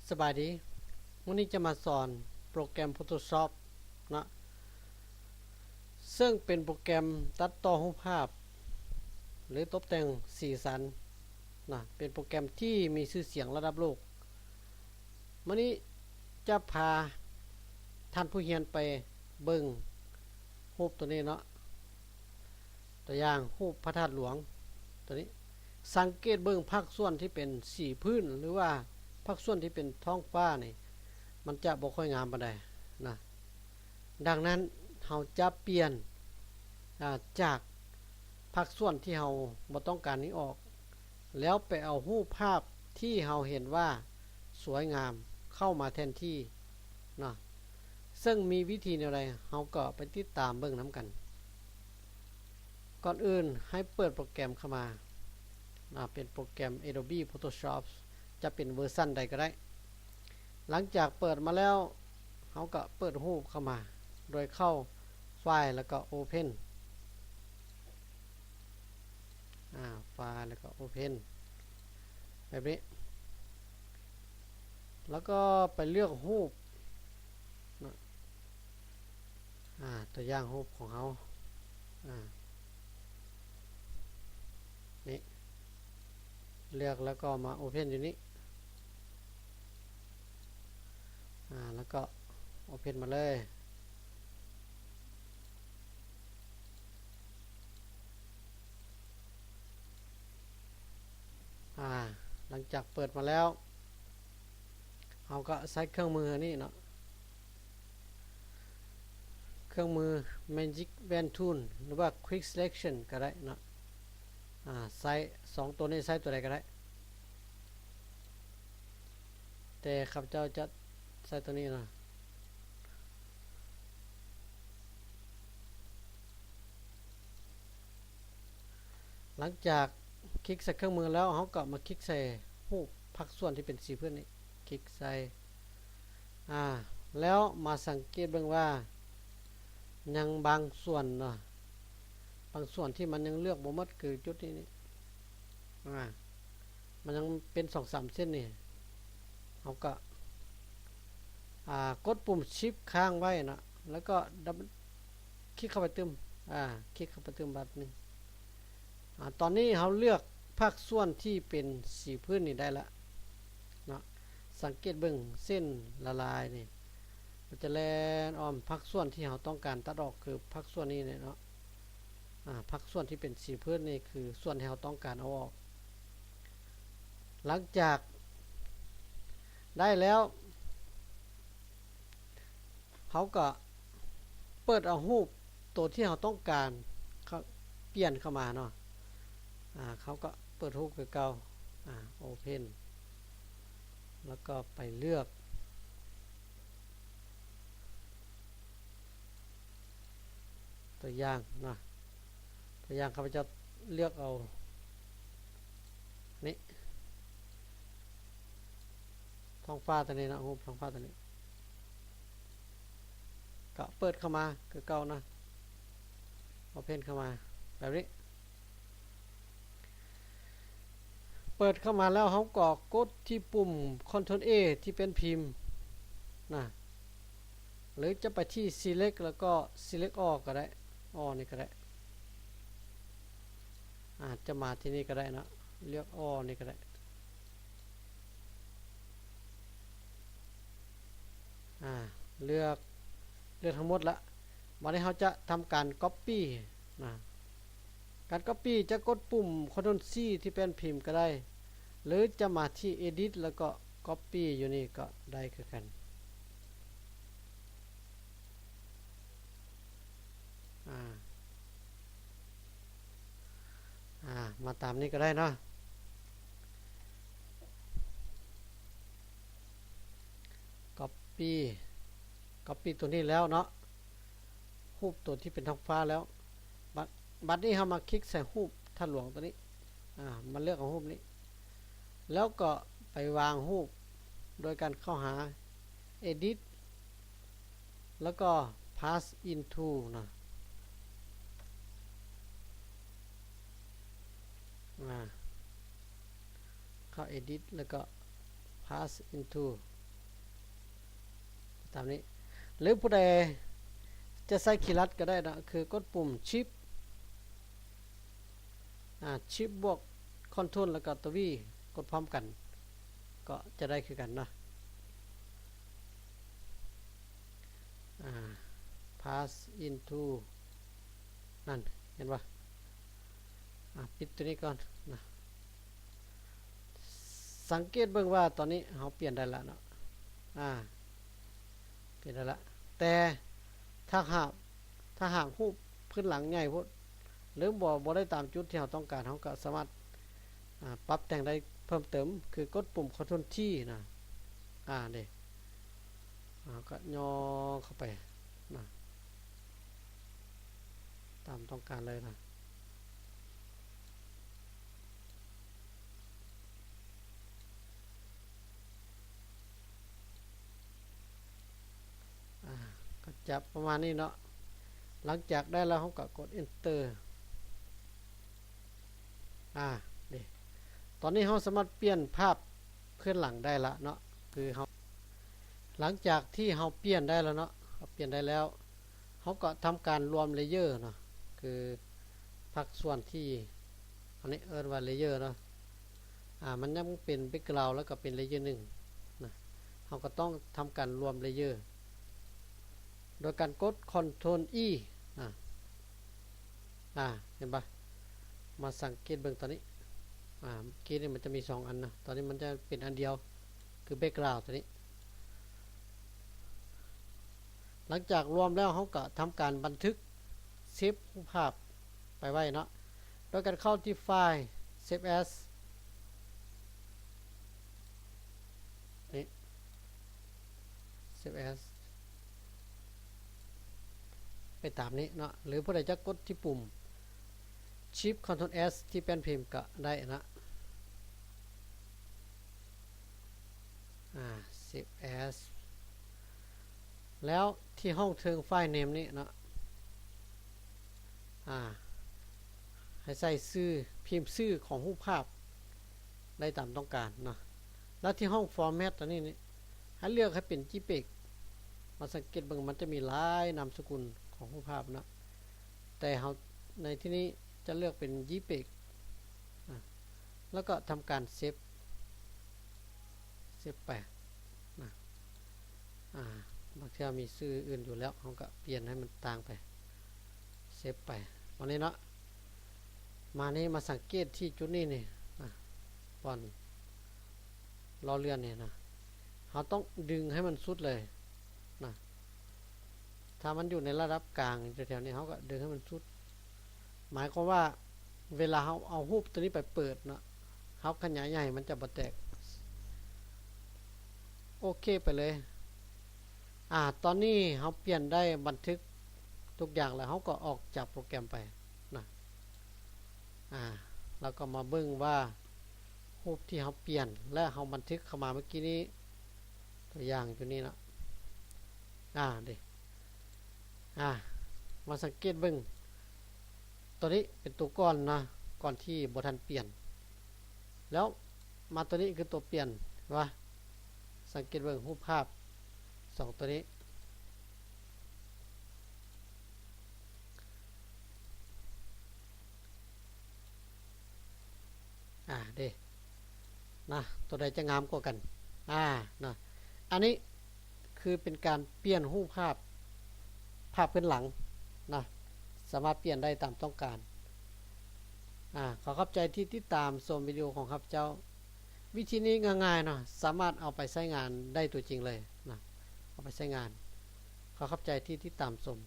ສະບາຍດີ, ມື້ນີ້ຈະມາສອນໂປຣແກຣມ Photoshop ເນາະ, ເຊິ່ງເປັນໂປຣແກຣມຕັດຕໍ່ຮູບພາບ ຫຼື ຕົບແຕ່ງສີສັນນະ, ເປັນໂປຣແກຣມທີ່ມີຊື່ສຽງລະດັບໂລກ. ມື້ນີ້ຈະພາທ່ານຜູ້ຮຽນໄປເບິ່ງຮູບໂຕນີ້ເນາະ. ຕົວຢ່າງຮູບພະທາດຫຼວງໂຕນີ້, ສັງເກດເບິ່ງພາກສ່ວນທີ່ເປັນສີພື້ນ ຫຼືວ່າພາກສ່ວນທີ່ເປັນທ້ອງຟ້ານີ້ ມັນຈະບໍ່ຄ່ອຍງາມປານໃດນະ. ດັ່ງນັ້ນເຮົາຈະປ່ຽນ ອາ ຈາກພາກສ່ວນທີ່ເຮົາບໍ່ຕ້ອງການນີ້ອອກ ແລ້ວໄປເອົາຮູບພາບທີ່ເຮົາເຫັນວ່າສວຍງາມເຂົ້າມາແທນທີ່ເນາະ. ເຊິ່ງມີວິທີແນວໃດ ເຮົາກໍໄປຕິດຕາມເບິ່ງນຳກັນ. ກ່ອນອື່ນໃຫ້ເປີດໂປຣແກຣມເຂົ້າມາ, ອາ ເປັນໂປຣແກຣມ Adobe Photoshop ຈະເປັນເວີຊັນໃດກໍໄດ້. ຫຼັງຈາກເປີດມາແລ້ວ ເຮົາກໍເປີດຮູບເຂົ້າມາ ໂດຍເຂົ້າ File ແລ້ວກໍ Open ອາ File ແລ້ວກໍ Open ແບບນີ້ ແລ້ວກໍໄປເລືອກຮູບເນາະ, ອາ ຕົວຢ່າງຮູບຂອງເຮົາ ອາ ນີ້ ເລືອກແລ້ວກໍມາ Open ຢູ່ນີ້ ອາ ແລ້ວກໍ Open ມາເລີຍ. ອາ ຫຼັງຈາກເປີດມາແລ້ວ ເຮົາກໍໃຊ້ເຄື່ອງມືອັນນີ້ເນາະ, ເຄື່ອງມື Magic Wand Tool ຫຼືວ່າ Quick Selection ກໍໄດ້ເນາະ. ອາ ໃຊ້ສອງຕົວນີ້ ໃຊ້ຕົວໃດກໍໄດ້ ແຕ່ຂ້າພະເຈົ້າຈະໃຊ້ຕົວນີ້ເນາະ. ຫຼັງຈາກຄລິກໃສ່ເຄື່ອງມືແລ້ວ ເຮົາກໍມາຄລິກໃສ່ຮູບພາກສ່ວນທີ່ເປັນສີພື້ນນີ້ ຄລິກໃສ່ ອາ ແລ້ວມາສັງເກດເບິ່ງວ່າຍັງບາງສ່ວນເນາະ, ບາງສ່ວນທີ່ມັນຍັງເລືອກບໍ່ໝົດ ຄືຈຸດນີ້ນີ້ ອາ ມັນຍັງເປັນສອງສາມເສັ້ນນີ້ ເຮົາກໍ ອາ ກົດປຸ່ມ Shift ຄ້າງໄວ້ເນາະ ແລ້ວກໍດັບເບິນຄລິກເຂົ້າໄປຕື່ມ ອາ ຄລິກເຂົ້າໄປຕື່ມບາດໜຶ່ງ. ອາ ຕອນນີ້ເຮົາເລືອກພາກສ່ວນທີ່ເປັນສີພື້ນນີ້ໄດ້ລະເນາະ. ສັງເກດເບິ່ງເສັ້ນລະລາຍນີ້ ມັນຈະແລ່ນອ້ອມພາກສ່ວນທີ່ເຮົາຕ້ອງການຕັດອອກ ຄືພາກສ່ວນນີ້ເນາະ. ອາ ພາກສ່ວນທີ່ເປັນສີພື້ນນີ້ ຄືສ່ວນທີ່ເຮົາຕ້ອງການເອົາອອກ. ຫຼັງຈາກໄດ້ແລ້ວ ເຮົາກໍເປີດເອົາຮູບໂຕທີ່ເຮົາຕ້ອງການ ເຂົ້າ ປ່ຽນເຂົ້າມາເນາະ. ອາ ເຮົາກໍເປີດຮູບຄືເກົ່າ ອາ Open ແລ້ວກໍໄປເລືອກ ຕົວຢ່າງເນາະ, ຕົວຢ່າງຂ້າພະເຈົ້າເລືອກເອົານີ້ ທ້ອງຟ້າຕົວນີ້ເນາະ, ຮູບທ້ອງຟ້າຕົວນີ້ ກໍເປີດເຂົ້າມາຄືເກົ່ານະ, Open ເຂົ້າມາແບບນີ້. ເປີດເຂົ້າມາແລ້ວ ເຮົາກໍກົດທີ່ປຸ່ມ Ctrl A ທີ່ແປ້ນພິມນະ ຫຼືຈະໄປທີ່ Select ແລ້ວກໍ Select All ກໍໄດ້, All ນີ້ກໍໄດ້, ອາດຈະມາທີ່ນີ້ກໍໄດ້ເນາະ, ເລືອກ All ນີ້ກໍໄດ້. ອາ ເລືອກ ເລືອກທັງໝົດລະ. ບາດນີ້ເຮົາຈະທຳການ Copy ນະ, ການ Copy ຈະກົດປຸ່ມ Ctrl C ທີ່ແປ້ນພິມກໍໄດ້ ຫຼືຈະມາທີ່ Edit ແລ້ວກໍ Copy ຢູ່ນີ້ກໍໄດ້ຄືກັນ. ອາ ອາ ມາຕາມນີ້ກໍໄດ້ເນາະ. Copy Copy ຕົວນີ້ແລ້ວເນາະ, ຮູບຕົວທີ່ເປັນທ້ອງຟ້າແລ້ວ. ບັດ ບັດນີ້ເຮົາມາຄລິກໃສ່ຮູບທາດຫຼວງຕົວນີ້, ອາ ມາເລືອກເອົາຮູບນີ້ ແລ້ວກໍໄປວາງຮູບໂດຍການເຂົ້າຫາ Edit ແລ້ວກໍ Path Into ນະ, ອາ ເຂົ້າ Edit ແລ້ວກໍ Path Into ຕາມນີ້ ຫຼືຜູ້ໃດຈະໃຊ້ຄີລັດກໍໄດ້ເນາະ ຄືກົດປຸ່ມ Shift ອາ Shift ບວກ Control ແລ້ວກໍຕົວ V ກົດພ້ອມກັນ ກໍຈະໄດ້ຄືກັນເນາະ. ອາ Pass into ນັ້ນ ເຫັນບໍ່? ອາ ປິດຕົວນີ້ກ່ອນນະ. ສັງເກດເບິ່ງວ່າຕອນນີ້ເຮົາປ່ຽນໄດ້ລະເນາະ ອາ ປ່ຽນໄດ້ລະ ແຕ່ຖ້າຫາກ ຖ້າຫາກຮູບພື້ນຫຼັງໃຫຍ່ໂພດ ຫຼືບໍ່ ບໍ່ໄດ້ຕາມຈຸດທີ່ເຮົາຕ້ອງການ ເຮົາກໍສາມາດ ອາ ປັບແຕ່ງໄດ້ເພີ່ມເຕີມ ຄືກົດປຸ່ມ Control T ນະ ອາ ເດ້ ເຮົາກໍຍໍເຂົ້າໄປນະ ຕາມຕ້ອງການເລີຍນະ. ອາ ກໍຈະປະມານນີ້ເນາະ. ຫຼັງຈາກໄດ້ແລ້ວ ເຮົາກໍກົດ Enter. ອາ ເດ້ ຕອນນີ້ເຮົາສາມາດປ່ຽນພາບພື້ນຫຼັງໄດ້ລະເນາະ ຄືເຮົາ ຫຼັງຈາກທີ່ເຮົາປ່ຽນໄດ້ແລ້ວເນາະ ເຮົາປ່ຽນໄດ້ແລ້ວ ເຮົາກໍທຳການລວມ Layer ເນາະ ຄືພາກສ່ວນທີ່ ອັນນີ້ເອີ້ນວ່າ Layer ເນາະ ອາ ມັນຍັງເປັນ Background ແລ້ວກໍເປັນ Layer ໜຶ່ງນະ ເຮົາກໍຕ້ອງທຳການລວມ Layer ໂດຍການກົດ Control E ນະ ອາ ເຫັນປະ? ມາສັງເກດເບິ່ງຕອນນີ້ ອາ ເມື່ອກີ້ນີ້ມັນຈະມີສອງອັນນະ ຕອນນີ້ມັນຈະເປັນອັນດຽວ ຄື Background ຕົວນີ້. ຫຼັງຈາກລວມແລ້ວ ເຮົາກໍທຳການບັນທຶກ ເຊບຮູບພາບໄປໄວ້ເນາະ ໂດຍການເຂົ້າທີ່ File Save As ນີ້ Save As ໄປຕາມນີ້ເນາະ ຫຼືຜູ້ໃດຈະກົດທີ່ປຸ່ມ Shift Control S ທີ່ແປ້ນພິມກໍໄດ້ນະ. ອາ Save As ແລ້ວທີ່ຫ້ອງເທິງ File Name ນີ້ເນາະ ອາ ໃຫ້ໃສ່ຊື່ ພິມຊື່ຂອງຮູບພາບໄດ້ຕາມຕ້ອງການເນາະ ແລ້ວທີ່ຫ້ອງ Format ຕົວນີ້ນີ້ ໃຫ້ເລືອກໃຫ້ເປັນ JPEG ມາສັງເກດເບິ່ງ ມັນຈະມີຫຼາຍນາມສະກຸນຂອງຮູບພາບເນາະ ແຕ່ເຮົາ ໃນທີ່ນີ້ຈະເລືອກເປັນ JPEG ອາ ແລ້ວກໍທຳການເຊບ ເຊບໄປນະ ອາ ບາງເທື່ອມີຊື່ອື່ນຢູ່ແລ້ວ ເຮົາກໍປ່ຽນໃຫ້ມັນຕ່າງໄປ ເຊບໄປ ບາດນີ້ເນາະ ມານີ້ ມາສັງເກດທີ່ຈຸດນີ້ນີ້ ອາ ບ່ອນລໍ້ເລື່ອນນີ້ນະ ເຮົາຕ້ອງດຶງໃຫ້ມັນສຸດເລີຍນະ ຖ້າມັນຢູ່ໃນລະດັບກາງ ຢູ່ແຖວໆນີ້ ເຮົາກໍດຶງໃຫ້ມັນສຸດ ໝາຍຄວາມວ່າເວລາເຮົາເອົາຮູບຕົວນີ້ໄປເປີດເນາະ ເຮົາຂະຫຍາຍໃຫຍ່ມັນຈະບໍ່ແຕກ. ໂອເຄໄປເລີຍ. ອາ ຕອນນີ້ເຮົາປ່ຽນໄດ້ບັນທຶກທຸກຢ່າງແລ້ວ ເຮົາກໍອອກຈາກໂປຣແກມໄປນະ. ອາ ແລ້ວກໍມາເບິ່ງວ່າຮູບທີ່ເຮົາປ່ຽນ ແລະ ເຮົາບັນທຶກເຂົ້າມາເມື່ອກີ້ນີ້ ຕົວຢ່າງຢູ່ນີ້ເນາະ ອາ ເດ້ ອາ ມາສັງເກດເບິ່ງ ຕົວນີ້ເປັນຕົວກ່ອນນະ ກ່ອນທີ່ບໍ່ທັນປ່ຽນ ແລ້ວມາຕົວນີ້ຄືຕົວປ່ຽນ ວ່າ ສັງເກດເບິ່ງຮູບພາບສອງຕົວນີ້ ອາ ເດ້ ນະ ຕົວໃດຈະງາມກວ່າກັນ ອາ ນະ ອັນນີ້ຄືເປັນການປ່ຽນຮູບພາບ ພາບພື້ນຫຼັງນະ ສາມາດປ່ຽນໄດ້ຕາມຕ້ອງການ. ອາ ຂໍຂອບໃຈທີ່ຕິດຕາມຊົມວິດີໂອຂອງຂ້າພະເຈົ້າ. ວິທີນີ້ງ່າຍໆເນາະ ສາມາດເອົາໄປໃຊ້ງານໄດ້ຕົວຈິງເລີຍນະ ເອົາໄປໃຊ້ງານ. ຂໍຂອບໃຈທີ່ຕິດຕາມຊົມ.